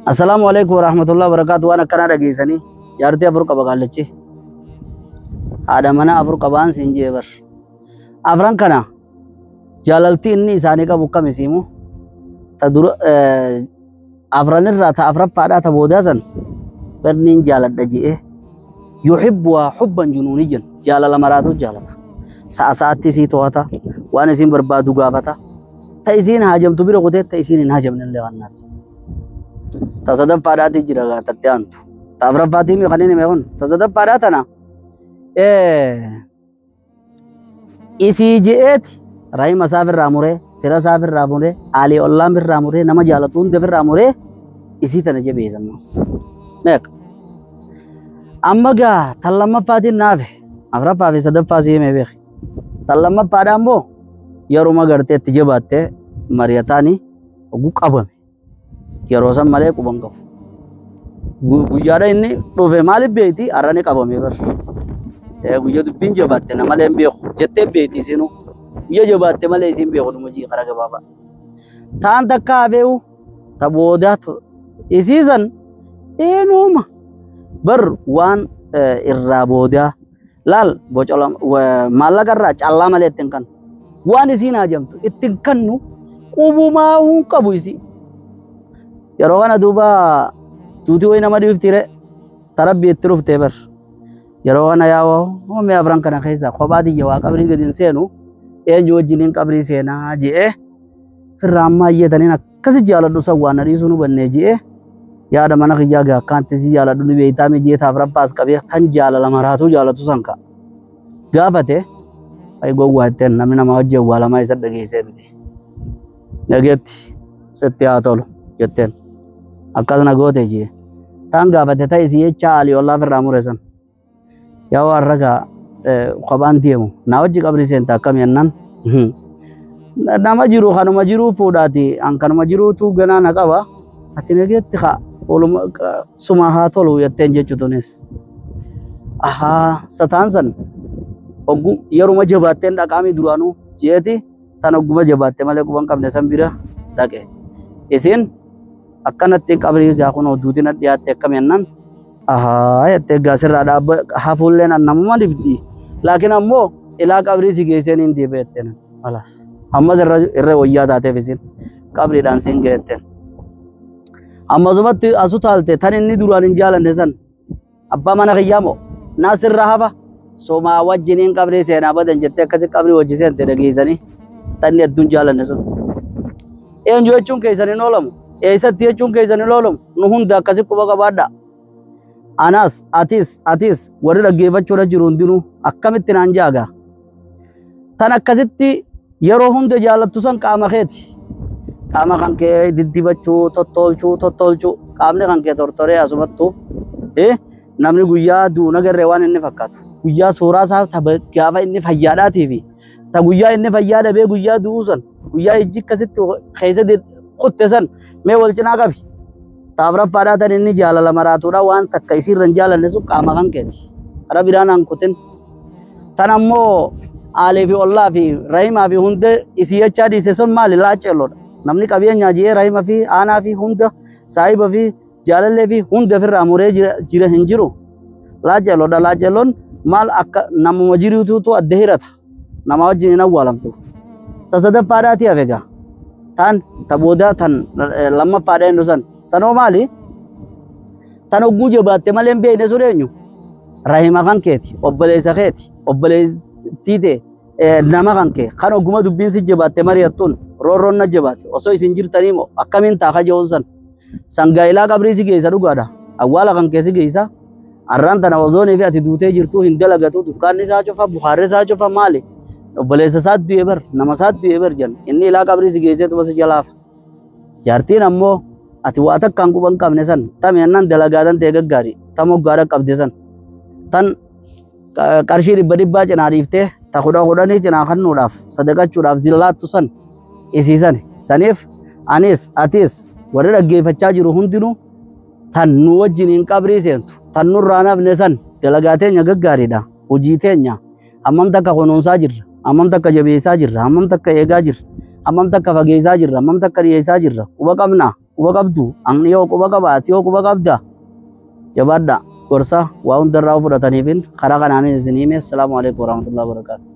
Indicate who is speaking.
Speaker 1: Assalaamu alaikum warahmatullahi wabarakatuh. Waan akkanaa dhageessanii jaartii afur qaba kaallachi. Haadha manaa afur qabaan siin jee bar. Afran kana jaalalti inni isaanii qabu kam isiimu? Ta dura afranirraa ta afraffaadhaa ta boodaa san barniin jaaladha je'ee yuhibbuhaa hubban junuuniyyan jaalala maraatu jaalata. Sa'a sa'atti isii to'ata, waan isiin barbaadu gaafata. Ta isiin haajamtu bira kutee ta isiin hin haajamne illee waan naaf. Ta sadaffaadhaati jira tatte aantu. Ta afraffaatii mi kanneen hime kun ta sadaffaadhaa tana isii je'eeti rahima isaa firraa muree, fira isaa firraa muree, aalii ollaan firraa muree, nama jaalatu hunda firraa muree isii tana jabeessa ammas. Meeqa? Amma gaa tan lammaffaatiin naafe afraffaa fi sadaffaa si hime beeki. Tan lammaffaadhaa immoo yeruma gartee itti jabaattee mari'ataanii oguu qabame. Yeroo san malee quban qabu. Guyyaadha inni dhufe maaliif beekti? Har'a ni qabame bar. Guyyaa dubbiin jabaatte nama malee hin beeku jettee beekti isinuu. Guyyaa jabaatte malee isiin beeku dhuma jii karaa gabaabaa. Taan takka hafeewu ta boodaa isii san eenyuma bar waan irraa boodaa laal bocola maallaqa irraa callaa malee ittiin kannu. Waan isiin haajamtu ittiin kannu qubumaa hin qabu isii. Yeroo kana duuba duuti wayi nama dhiifti ree tarabbii itti dhuftee bar. Yeroo kana yaa hoomee afran kana keessa kophaa tiyya waa qabrii gadi hin seenu eenyu wajjiniin qabrii seenaa je'ee firraa ammaa iyyataniin akkasi jaaladhu san waan na dhiisuu nu bannee je'ee yaada mana kiyyaa gaa akkaanti si jaaladhu ni beektaa mi je'ee taaf rabbaas qabee tan jaalala maraatuu jaalatu san ka gaafate ay gowwaa jetteen namni nama wajjin awwaalamaa isa dhageessee miti. Dhageetti sitti haa tolu jetteen akkas na goote jee taan gaafate ta'e si jecha alii ollaa firraa mure san. Yaa waan ragaa kophaan deemu naa wajji qabrii seenta akkam jennaan nama jiru kanuma jiruu fuudhaati an kanuma jiruutu ganaa na qaba ati nageetti haa fuuluma suma haa tolu jetteen jechu tunis. Ahaa sataan san oggu yeruma jabaatteen dhaqaamii duraanuu jeeti tan ogguma jabaatte malee quban qabne san bira dhaqe. Isiin akkanatti qabrii gaa kun duutina dhiyaatte akkam jennaan ahaa jettee gaa sirraa dhaabba hafuulleen an namuma dhibdi. Laakiin ammoo ilaa qabrii si geesseen hin deebi'e jetteen. Alaas ammas irra wayyaa taateef isin qabriidhaan siin geetteen. Ammasumatti asu taalte tan inni duraan hin jaalanne san abbaa mana kiyyaa moo naa sirra hafa somaa wajjiniin qabrii seenaa badan jettee akkasi qabrii wajji seente dhageessanii tan inni hedduun jaalanne sun. Eenyu jechuun keessan hin oolamu. Eessatti jechuun keessan hin oolamu. Nu hunda akkasi quba qabaadhaa. Anas, atis, atis warri dhaggeeffachuudha jiru hundinuu akkamitti naan jaagaa. Tan akkasitti yeroo hunda jaalattu san qaama keeti. Qaama kan kee diddibachuu, tottolchuu, tottolchuu. Qaamni kan kee tortoree asumattu. Namni guyyaa du'u nagarree waan inni fakkaatu. Guyyaa suuraa isaa gaafa inni fayyaadhaatii fi ta guyyaa inni fayyaa dhabee guyyaa du'uu san guyyaa ijji akkasitti keessa kutte san mee wal cinaa qabi. Ta afraffaadhaa tan inni jaalala maraatuudha waan takka isiirra hin jaalanne sun qaama kan keeti. Karaa biraan aan kutin. Tan ammoo aalee fi ollaa fi rahimaa fi hunda isii jechaa dhiise sun maali laaceelloodha. Namni qabeenyaa ji'ee rahima fi aanaa fi hunda saahiba fi jaalallee fi hunda ofirraa muree jira hin jiru. Laaceelloodha. Laaceelloon maal akka namuma jiruutu adda hirata. Nama wajjin hin awwaalamtu. Ta sadaffaadhaati hafe gaa. Tan ta boodaa tan lammaffaadha jennu san. Sanoo maali? Tan hogguu jabaatte malee hin beekne sun eenyu? Rahima kan keeti, obboleessa keeti, obboleettii ta'e nama kan kee. Kan hogguma dubbiin si jabaatte mari'attuun roorroon na jabaate. Osoo isin jirtanii moo akkamiin ta'a jechuun san. Sangaa'ilaa qabrii si geessa dhugaadha. Awwaala kan kee si geessa. Arraan tana ozoonii fi ati duutee jirtuu hin dalagatu. Dukkaanni isaa cufa, buhaarri isaa cufa maali? Obboleessa isaa du'e bar, nama isaa du'e bar jenna. Inni ilaa qabrii si geesseetuma si jalaafa. Jaartiin ammoo ati waa takkaan quba hin qabne san tami jennaan dalagaa tan ta'e gaggaarii ta moggaadha qabde san tan qarshii dhibba dhibbaa cinaa dhiiftee ta kudha kudhanii cinaa kennuudhaaf sadaqachuudhaaf zillaattu san isii sani. Saniif anis atis warri dhaggeeffachaa jiru hundinuu tan nu wajjiniin qabrii seentu tan nurraa nafne san dalagaa teenya gaggaariidha. Hojii teenya hammam takka kunuunsaa jirra, hammam takka jabeessaa jirra, hammam takka eegaa jirra, hammam takka fageessaa jirra, hammam takka dhiyeessaa jirra quba qabnaa. Quba qabdu ani yoo quba qaba ati yoo quba qabda jabaadha gorsa waa hundarraa fudhataniifin karaa kanaanis isin hime. Assalaamu alaikum warahmatullahi wabarakatuh.